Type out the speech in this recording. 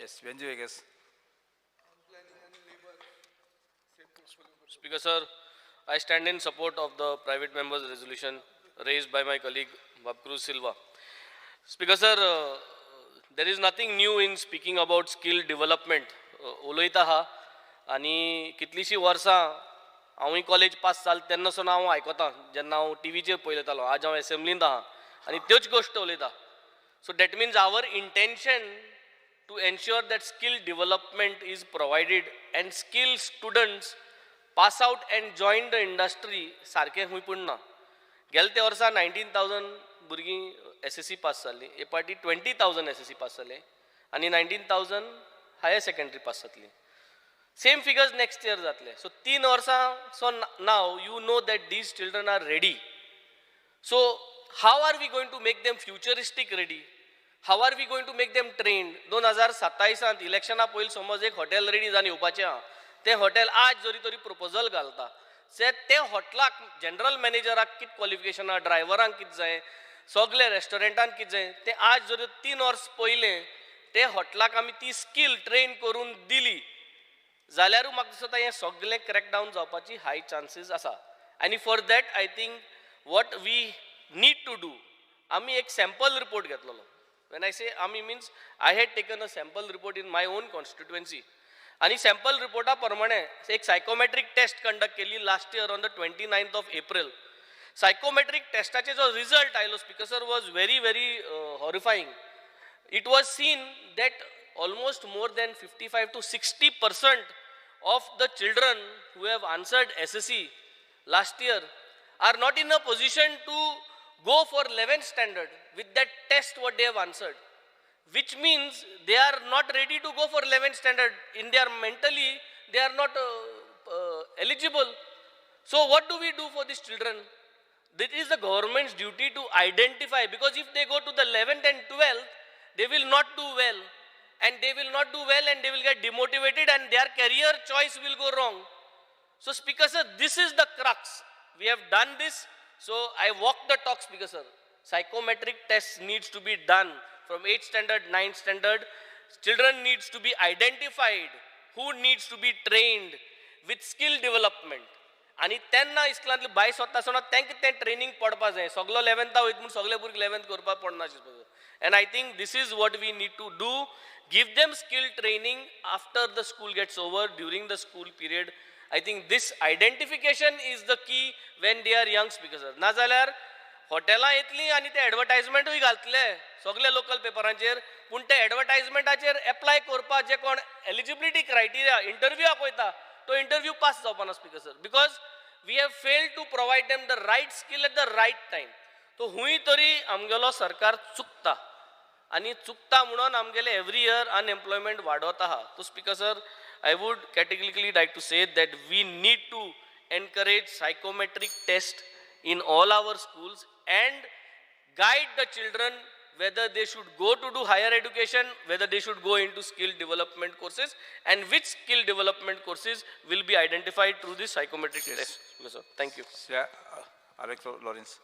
Yes, Venzy Viegas. Speaker sir, I stand in support of the private members resolution raised by my colleague Cruz Silva. Speaker sir, there is nothing new in speaking about skill development. उलयता आहा आनी कितलींशीं वर्सां हांवूय college pass जाल तेन्ना सावन हांव आयकतां, जेन्ना हांव टिवीचेर पळयतालो. आज हांव एसेंब्लींत आहा आनी त्योच गोश्ट उलयता. So that means our intention to ensure that skill development is provided and skill students pass out and join the industry सारकें खंय पूण ना. गेले ते वर्सा 19,000 भुरगीं एसएससी पास जाल्लीं. हे पाटी 20,000 एसएससी पास जाले आनी 19,000 हायर सेकेंडरी पास जातली. सेम फिगर्स नेक्स्ट इयर जातले. सो 3 वर्सां, so now you know that these children are ready. So how are we going to make them futuristic ready? How are we going to make them trained? 2027त इलेक्शना पयलीं समज एक hotel ready जावन येवपाचें आहा, तें hotel आज जरी तरी प्रपोजल घालता से ते हॉटेलाक जनरल मॅनेजराक कितें क्वॉलिफिकेशन आहा, ड्रायव्हरांक कितें जाय, सगळे रेस्टॉरंटान कितें जाय, तें आज जरी 3 वर्स पयलें ते हॉटेलाक आमी ती स्कील ट्रेन करून दिली जाल्यारूय म्हाका दिसता हें सगळें क्रॅकडावन जावपाची हाय चान्सीस आसा. आनी for that, I think what we need to do, आमी एक सॅम्पल रिपोर्ट घेतलेलो. When I से आमी, means I had taken a sample report in my own constituency आनी सॅम्पल रिपोर्टा प्रमाणे एक सायकोमेट्रीक टेस्ट कंडक्ट केली last year on the 29th of April. Psychometric टेस्टाचे जो result आयलो, Speaker sir, was very, very horrifying. It was seen that almost more than 55 to 60% of the children who have answered SSC last year are not in a position to go for 11th standard with that test what they have answered, which means they are not ready to go for 11th standard. In their mentally, they are not eligible. So what do we do for these children? It is the government's duty to identify, because if they go to the 11th and 12th, they will not do well, and they will not do well and they will get demotivated and their career choice will go wrong. So, Speaker sir, this is the crux. We have done this. So I walk the talk, Speaker sir. Psychometric test needs to be done from 8th standard, 9th standard. Children needs to be identified who needs to be trained with skill development. आनी तेन्ना इस्कुलांतली भायर सोदता आसतना तांकां तें training पडपा जाय. सगलो लेवन्था वयता म्हूण सगळे भुरगे लेवन्थ करपाक पडना. And I think this is what we need to do: give them skill training after the school gets over, during the school period. I think this identification is the key when they are young, Speaker sir. नाजाल्यार हॉटेलां येतलीं आनी ते एडवर्टायजमेंटूय घालतले सगळे local पेपरांचेर, पूण ते एडवर्टायजमेंटाचेर apply करपाक जे कोण एलिजिबिलिटी क्रायटेरिया इंटरव्यूआक वयता, तो इंटरव्यू पास जावपा ना, Speaker sir, because we have failed to provide them the right skill at the right time. तो हुंय तरी आमगेलो सरकार चुकता आनी चुकता म्हणून आमगेले एवरी इयर अनएम्प्लॉयमेंट वाडत आहा. तो Speaker sir, I would categorically like to say that we need to encourage psychometric test in all our schools and guide the children whether they should go to do higher education, whether they should go into skill development courses, and which skill development courses will be identified through this psychometric test. Sir, thank you. Yeah, Alex Lawrence.